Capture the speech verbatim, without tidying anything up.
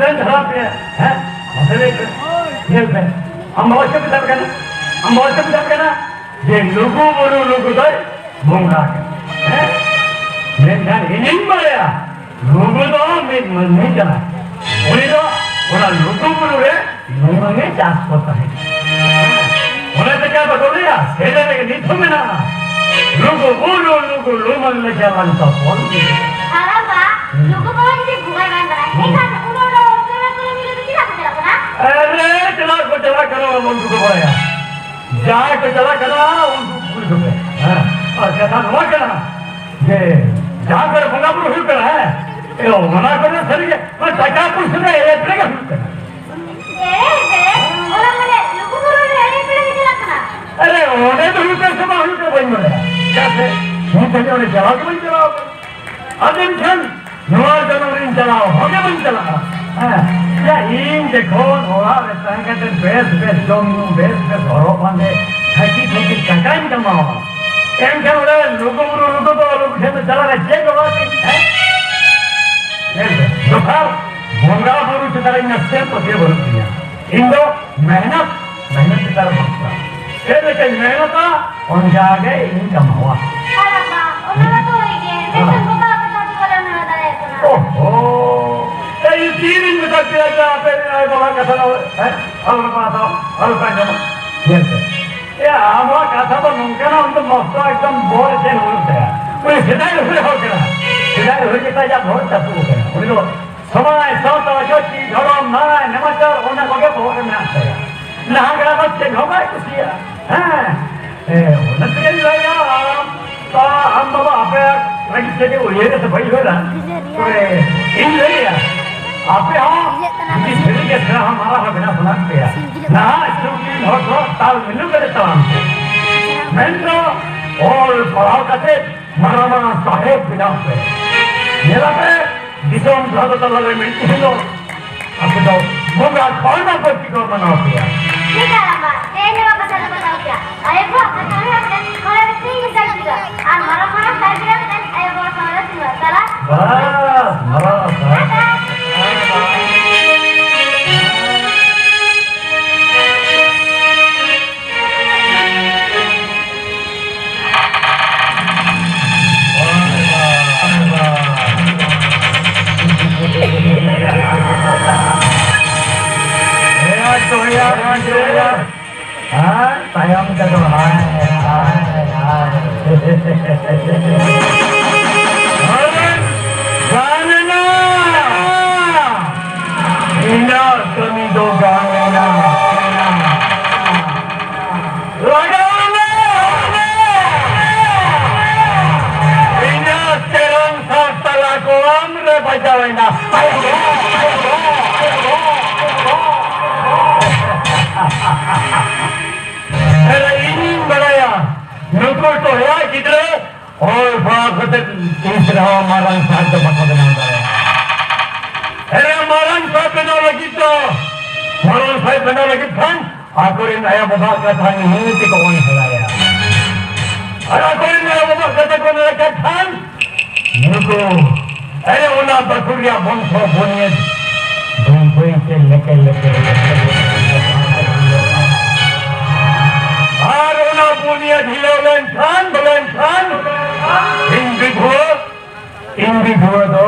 ᱨᱮᱱ ᱫᱷᱟᱨᱟ ᱯᱮ, ᱦᱮᱸ? ᱢᱟᱥᱮ ᱞᱟᱹᱭ ᱯᱮ᱾ ᱧᱮᱞ ᱯᱮ᱾ ᱟᱢ ᱵᱟᱵᱟ ᱪᱮᱫ ᱢᱮᱛᱟᱢ ᱠᱟᱱᱟ? ᱟᱢ ᱵᱟᱵᱟ ᱪᱮᱫ ᱢᱮᱛᱟᱢ ᱠᱟᱱᱟ? ᱡᱮ ᱞᱩᱜᱩ ᱵᱩᱨᱩ ᱞᱩᱜᱩ ᱫᱚᱭ ᱵᱚᱸᱜᱟ ᱠᱟᱱᱟ᱾ ᱦᱮᱸ? ᱢᱮᱱᱠᱷᱟᱱ ᱤᱧᱤᱧ ᱵᱟᱲᱟᱭᱟ, ᱞᱩᱜᱩ ᱫᱚ ᱢᱤᱫ ᱢᱟᱹᱱᱢᱤ ᱠᱟᱱᱟᱭ᱾ ᱩᱱᱤ ᱫᱚ ᱚᱱᱟ ᱞᱩᱜᱩ ᱵᱩᱨᱩ ᱨᱮ ᱞᱩᱢᱟᱹᱝ ᱮ ᱪᱟᱥ ᱠᱚ ᱛᱟᱦᱮᱸᱫ᱾ ᱚᱱᱟ ᱛᱮᱜᱮ ᱵᱟᱠᱚ ᱞᱟᱹᱭᱟ, ᱥᱮᱨᱮᱧ ᱨᱮᱜᱮ ᱱᱤᱛ ᱦᱚᱸ ᱢᱮᱱᱟᱜᱼᱟ, "ᱞᱩᱜᱩ ᱵᱩᱨᱩ ᱞᱩᱜᱩ ᱞᱩᱢᱟᱹᱝ ᱞᱮᱠᱟ ᱵᱟᱝ ᱛᱚᱯᱚᱞ ᱜᱮ᱾" ᱟᱨ ᱟᱵᱟ, ᱞᱩᱜᱩ ᱵᱟᱵᱟ ᱡᱩᱫᱤ ᱵᱚᱸᱜᱟᱭ ᱵᱟᱝ ᱠᱟᱱᱟ, ᱮᱱᱠᱷᱟᱱ ᱩᱱ ᱚᱠᱛᱚ ᱨᱮ ᱠᱚ ᱞᱩᱜᱩ ᱫᱚ ᱪᱮᱫᱟᱜ ᱠᱚ ᱪᱟᱞᱟᱜ ᱠᱟᱱᱟ? ᱟᱨᱮ, ᱪᱮᱫᱟᱜ ᱠᱚ ᱪᱟᱞᱟᱜ ᱠᱟᱱᱟ, ᱚᱱᱟ ᱵᱚᱱ ᱫᱩᱠᱩ ᱵᱟᱲᱟᱭᱟ᱾ ᱡᱟᱦᱟᱸᱭ ᱠᱚ ᱪᱟᱞᱟᱜ ᱠᱟᱱᱟ, ᱩᱱᱠᱩ ᱠᱩᱞᱤ ᱠᱚᱯᱮ᱾ ᱦᱮᱸ, ᱟᱨ ᱠᱟᱛᱷᱟ ᱱᱚᱣᱟ ᱠᱟᱱᱟ ᱡᱮ ᱡᱟᱦᱟᱸ ᱠᱚᱨᱮ ᱵᱚᱸᱜᱟ ᱵᱩᱨᱩ ᱦᱩᱭᱩᱜ ᱠᱟᱱᱟ, ᱦᱮᱸ, ᱮ, ᱚᱱᱟ ᱠᱚᱨᱮ ᱥᱟᱹᱨᱤᱜᱮ ᱚᱱᱟ ᱴᱟᱠᱟ ᱯᱩᱭᱥᱟᱹ ᱨᱮ ᱮᱲᱮ ᱯᱮᱲᱮ ᱜᱮ ᱦᱩᱭᱩᱜ ᱠᱟᱱᱟ᱾ ᱮᱲᱮ ᱯᱮᱲᱮ? ᱚᱱᱟ ᱢᱟᱱᱮ ᱞᱩᱜᱩ ᱵᱩᱨᱩ ᱨᱮ ᱮᱲᱮ ᱯᱮᱲᱮ ᱜᱮ ᱪᱟᱞᱟᱜ ᱠᱟᱱᱟ? ᱟᱨᱮ, ᱚᱸᱰᱮ ᱫᱚ ᱦᱩᱭᱩᱜ ᱠᱟᱱᱟ ᱥᱮ ᱵᱟᱝ ᱦᱩᱭᱩᱜ ᱠᱟᱱᱟ ᱵᱟᱹᱧ ᱵᱟᱲᱟᱭᱟ᱾ ᱪᱮᱫᱟᱜ ᱥᱮ ᱤᱧ ᱛᱟᱦᱞᱮ ᱚᱸᱰᱮ ᱪᱟᱞᱟᱣ ᱜᱮ ᱵᱟᱹᱧ ᱪᱟᱞᱟᱣ ᱠᱟᱱᱟ᱾ ᱟᱫᱚ ᱮᱱᱠᱷᱟᱱ ᱱᱚᱣᱟ ᱡᱚᱱᱚᱢ ᱨᱤᱧ ᱪᱟᱞᱟᱣ ᱦᱚᱸ ᱜᱮ ᱵᱟᱹᱧ ᱪᱟᱞᱟᱜᱼᱟ᱾ ᱦᱮᱸ, ᱭᱟ, ᱤᱧ ᱡᱚᱠᱷᱚᱱ ᱚᱲᱟᱜ ᱨᱮ ᱛᱟᱦᱮᱸ ᱠᱟᱛᱮ ᱵᱮᱥ ᱵᱮᱥ ᱡᱚᱢ ᱧᱩ, ᱵᱮᱥ ᱵᱮᱥ ᱦᱚᱨᱚᱜ ᱵᱟᱸᱫᱮ, ᱛᱷᱟᱹᱠᱤ ᱛᱷᱟᱹᱠᱤ ᱴᱟᱠᱟᱧ ᱠᱟᱢᱟᱣᱟ, ᱮᱱᱠᱷᱟᱱ ᱚᱸᱰᱮ ᱞᱩᱜᱩ ᱵᱩᱨᱩ ᱞᱩᱜᱩ ᱫᱚ ᱞᱩᱜᱩ ᱴᱷᱮᱱ ᱫᱚ ᱪᱟᱞᱟᱜ ᱨᱮ ᱪᱮᱫ ᱜᱚᱲᱚ ᱟᱹᱛᱤᱧ? ᱦᱮᱸ? ᱧᱮᱞ ᱯᱮ, ᱡᱚᱛᱷᱟᱛ ᱵᱚᱸᱜᱟ ᱵᱩᱨᱩ ᱪᱮᱛᱟᱱ ᱨᱮ ᱤᱧᱟᱹᱜ ᱥᱮ ᱯᱟᱹᱛᱭᱟᱹᱣ ᱵᱟᱹᱱᱩᱜ ᱛᱤᱧᱟ᱾ ᱤᱧ ᱫᱚ ᱢᱮᱦᱱᱚᱛ, ᱢᱮᱦᱱᱚᱛ ᱪᱮᱛᱟᱱ ᱨᱮ ᱵᱷᱚᱨᱥᱟ᱾ ᱪᱮᱫ ᱞᱮᱠᱟᱧ ᱢᱮᱦᱱᱚᱛᱟ, ᱚᱱᱠᱟ ᱜᱮ ᱤᱧ ᱠᱟᱢᱟᱣᱟ᱾ ᱟᱨ ᱵᱟᱵᱟ, ᱚᱱᱟ ᱢᱟ ᱛᱚ ᱦᱳᱭ ᱜᱮ᱾ ᱦᱮᱸ᱾ ᱢᱮᱱᱠᱷᱟᱱ ᱵᱟᱵᱟ ᱟᱯᱮ ᱥᱟᱶ ᱫᱚ ᱵᱟᱞᱮ ᱢᱮᱦᱱᱚᱛ ᱫᱟᱲᱮᱭᱟᱜ ᱠᱟᱱᱟ᱾ ᱳᱦᱳ, ᱮᱭ ᱛᱤᱨᱤᱧ ᱢᱮᱛᱟ ᱯᱮᱭᱟ ᱡᱮ ᱟᱯᱮ ᱨᱮᱱ ᱟᱭᱳ ᱵᱟᱵᱟ ᱠᱟᱛᱷᱟ ᱫᱚ, ᱦᱮᱸ? ᱟᱞᱚ ᱯᱮ ᱦᱟᱛᱟᱣᱟ, ᱟᱞᱚ ᱯᱮ ᱟᱸᱡᱚᱢᱟ᱾ ᱧᱮᱞ ᱯᱮ᱾ ᱮ, ᱟᱵᱚᱣᱟᱜ ᱠᱟᱛᱷᱟ ᱫᱚ ᱱᱚᱝᱠᱟᱱᱟ, ᱩᱱᱤ ᱫᱚ ᱢᱚᱥᱛᱚ ᱮᱠᱫᱚᱢ ᱵᱚᱦᱚᱜ ᱨᱮ ᱪᱮᱫ ᱦᱚᱸ ᱵᱟᱹᱱᱩᱜ ᱛᱟᱭᱟ᱾ ᱩᱱᱤ ᱥᱮᱫᱟᱭ ᱨᱮ ᱦᱩᱭ ᱦᱚᱲ ᱠᱟᱱᱟ᱾ ᱥᱮᱫᱟᱭ ᱨᱮ ᱦᱩᱭ ᱠᱟᱛᱮ ᱟᱡᱟᱜ ᱵᱚᱦᱚᱜ ᱪᱟᱯᱩ ᱟᱠᱟᱱᱟ᱾ ᱩᱱᱤ ᱫᱚ ᱥᱚᱢᱟᱡᱽ, ᱥᱟᱶᱛᱟ, ᱡᱟᱹᱛᱤ, ᱫᱷᱚᱨᱚᱢ, ᱱᱟᱭ, ᱱᱮᱢᱟᱪᱟᱨ, ᱚᱱᱟ ᱠᱚᱜᱮ ᱵᱚᱦᱚᱜ ᱨᱮ ᱢᱮᱱᱟᱜ ᱛᱟᱭᱟ᱾ ᱱᱟᱦᱟᱜ ᱨᱮ ᱫᱚ ᱪᱮᱫ ᱦᱚᱸ ᱵᱟᱭ ᱠᱩᱥᱤᱭᱟᱜᱼᱟ᱾ ᱦᱮᱸ, ᱦᱮᱸ, ᱚᱱᱟ ᱛᱮᱜᱮᱧ ᱞᱟᱹᱭᱟ, ᱟᱢ, ᱛᱟ-, ᱟᱢ ᱵᱟᱵᱟ ᱟᱯᱮ ᱞᱟᱹᱜᱤᱫ ᱛᱮᱜᱮ ᱩᱭᱦᱟᱹᱨ ᱥᱮ ᱵᱟᱹᱧ ᱩᱭᱦᱟᱹᱨᱟ᱾ ᱛᱚᱵᱮ ᱤᱧ ᱞᱟᱹᱭᱟ, ᱟᱯᱮ ᱦᱚᱸ ᱡᱩᱫᱤ ᱥᱟᱹᱨᱤ ᱜᱮ ᱥᱮᱬᱟ ᱦᱚᱸ ᱢᱟᱨᱟᱝ ᱦᱚᱸ ᱵᱮᱱᱟᱣ ᱥᱟᱱᱟ ᱯᱮᱭᱟ, ᱱᱟᱦᱟᱜ ᱡᱩᱜᱽ ᱨᱮᱱ ᱦᱚᱲ ᱫᱚ ᱛᱟᱞ ᱢᱤᱞᱟᱹᱣ ᱠᱟᱛᱮ ᱛᱟᱲᱟᱢ ᱯᱮ᱾ ᱢᱮᱱᱫᱚ ᱚᱞ ᱯᱟᱲᱦᱟᱣ ᱠᱟᱛᱮ ᱢᱟᱨᱟᱝ ᱢᱟᱨᱟᱝ ᱥᱟᱦᱮᱵ ᱵᱮᱱᱟᱣ ᱯᱮ᱾ ᱧᱮᱞᱟᱯᱮ, ᱫᱤᱥᱚᱢ ᱫᱷᱟᱨᱮ ᱛᱟᱞᱟ ᱨᱮ ᱢᱤᱫ ᱫᱤᱱ ᱦᱤᱞᱳᱜ ᱟᱯᱮ ᱫᱚ ᱵᱚᱸᱜᱟ ᱠᱷᱚᱱ ᱦᱚᱸ ᱵᱟᱹᱲᱛᱤ ᱠᱚ ᱢᱟᱱᱟᱣ ᱯᱮᱭᱟ᱾ ᱴᱷᱤᱠ ᱜᱮᱭᱟ ᱵᱟᱵᱟ, ᱛᱮᱦᱮᱧ ᱱᱚᱣᱟ ᱠᱟᱛᱷᱟ ᱫᱚ ᱵᱟᱛᱟᱣ ᱯᱮᱭᱟ᱾ ᱟᱭᱳ ᱵᱟᱵᱟ, ᱟᱯᱮ ᱥᱟᱢᱱᱮ ᱨᱮ ᱢᱤᱫᱴᱮᱱ ᱦᱚᱲ ᱟᱹᱰᱤ ᱥᱤᱧ ᱜᱮ ᱥᱟᱹᱲᱤ ᱠᱮᱫᱟ ᱟᱨ ᱢᱟᱨᱟᱝ ᱢᱟᱨᱟᱝ ᱥᱟᱹᱲᱤ ᱠᱮᱫᱟ ᱢᱤᱫᱴᱮᱱ ᱟᱭᱳ ᱵᱟᱵᱟ ᱥᱟᱢᱱᱮ ᱨᱮ ᱥᱤᱧ ᱵᱟᱛᱟᱞᱟ᱾ ᱵᱟᱥ, ᱢᱟᱨᱟᱝ ᱠᱟᱛᱷᱟ᱾ ᱴᱟᱴᱟ᱾ ᱛᱟᱭᱚᱢ ᱛᱮᱫᱚ ᱦᱟᱭ, ᱦᱟᱭ, ᱦᱟᱭ᱾ ᱜᱟᱱ ᱮᱱᱟ᱾ ᱤᱧᱟᱹᱜ ᱠᱟᱹᱢᱤ ᱫᱚ ᱜᱟᱱ ᱮᱱᱟ᱾ ᱞᱟᱜᱟᱣ ᱮᱱᱟ᱾ ᱤᱧᱟᱹᱜ ᱛᱮᱨᱚᱝ ᱥᱟᱨ ᱛᱟᱞᱟ ᱠᱚ ᱟᱢ ᱨᱮ ᱵᱟᱡᱟᱣ ᱮᱱᱟ᱾ ᱮᱨᱟ, ᱤᱧᱤᱧ ᱵᱟᱲᱟᱭᱟ, ᱱᱩᱠᱩ ᱴᱚᱞᱟ ᱜᱤᱫᱽᱨᱟᱹ ᱚᱞ ᱯᱟᱲᱦᱟᱣ ᱠᱟᱛᱮ ᱛᱤᱥ ᱨᱮᱦᱚᱸ ᱢᱟᱨᱟᱝ ᱥᱟᱦᱮᱵ ᱫᱚ ᱵᱟᱠᱚ ᱵᱮᱱᱟᱣ ᱫᱟᱲᱮᱭᱟᱜᱼᱟ᱾ ᱮᱨᱟ, ᱢᱟᱨᱟᱝ ᱥᱟᱦᱮᱵ ᱵᱮᱱᱟᱣ ᱞᱟᱹᱜᱤᱫ ᱫᱚ, ᱢᱟᱨᱟᱝ ᱥᱟᱦᱮᱵ ᱵᱮᱱᱟᱣ ᱞᱟᱹᱜᱤᱫ ᱠᱷᱟᱱ ᱟᱠᱚᱨᱮᱱ ᱟᱭᱳ ᱵᱟᱵᱟᱣᱟᱜ ᱠᱟᱛᱷᱟ ᱱᱤᱦᱟᱹᱛ ᱠᱚ ᱚᱞ ᱥᱮᱬᱟᱭᱟ᱾ ᱟᱨ ᱟᱠᱚᱨᱮᱱ ᱟᱭᱳ ᱵᱟᱵᱟᱣᱟᱜ ᱠᱟᱛᱷᱟ ᱠᱚ ᱚᱞ ᱞᱮᱠᱷᱟᱱ ᱠᱷᱟᱱ ᱱᱩᱠᱩ, ᱟᱨᱮ ᱚᱱᱟ ᱵᱟᱹᱠᱩᱲ ᱨᱮᱭᱟᱜ ᱵᱚᱝᱥᱚ ᱵᱩᱱᱤᱭᱟᱹᱫ ᱵᱟᱹᱭ ᱵᱟᱹᱭ ᱛᱮ ᱞᱮᱠᱮ ᱞᱮᱠᱮ ᱞᱮᱠᱮ ᱞᱮᱠᱮ ᱞᱮᱠᱮ ᱦᱟᱨᱟ ᱦᱩᱭᱩᱜᱼᱟ᱾ ᱟᱨ ᱚᱱᱟ ᱵᱩᱱᱤᱭᱟᱹᱫ ᱦᱤᱞᱟᱹᱣ ᱞᱮᱱᱠᱷᱟᱱ, ᱞᱮᱱᱠᱷᱟᱱ ᱤᱧ ᱵᱤᱫᱷᱩᱣᱟᱹ, ᱤᱧ ᱵᱤᱫᱷᱩᱣᱟᱹ ᱫᱚ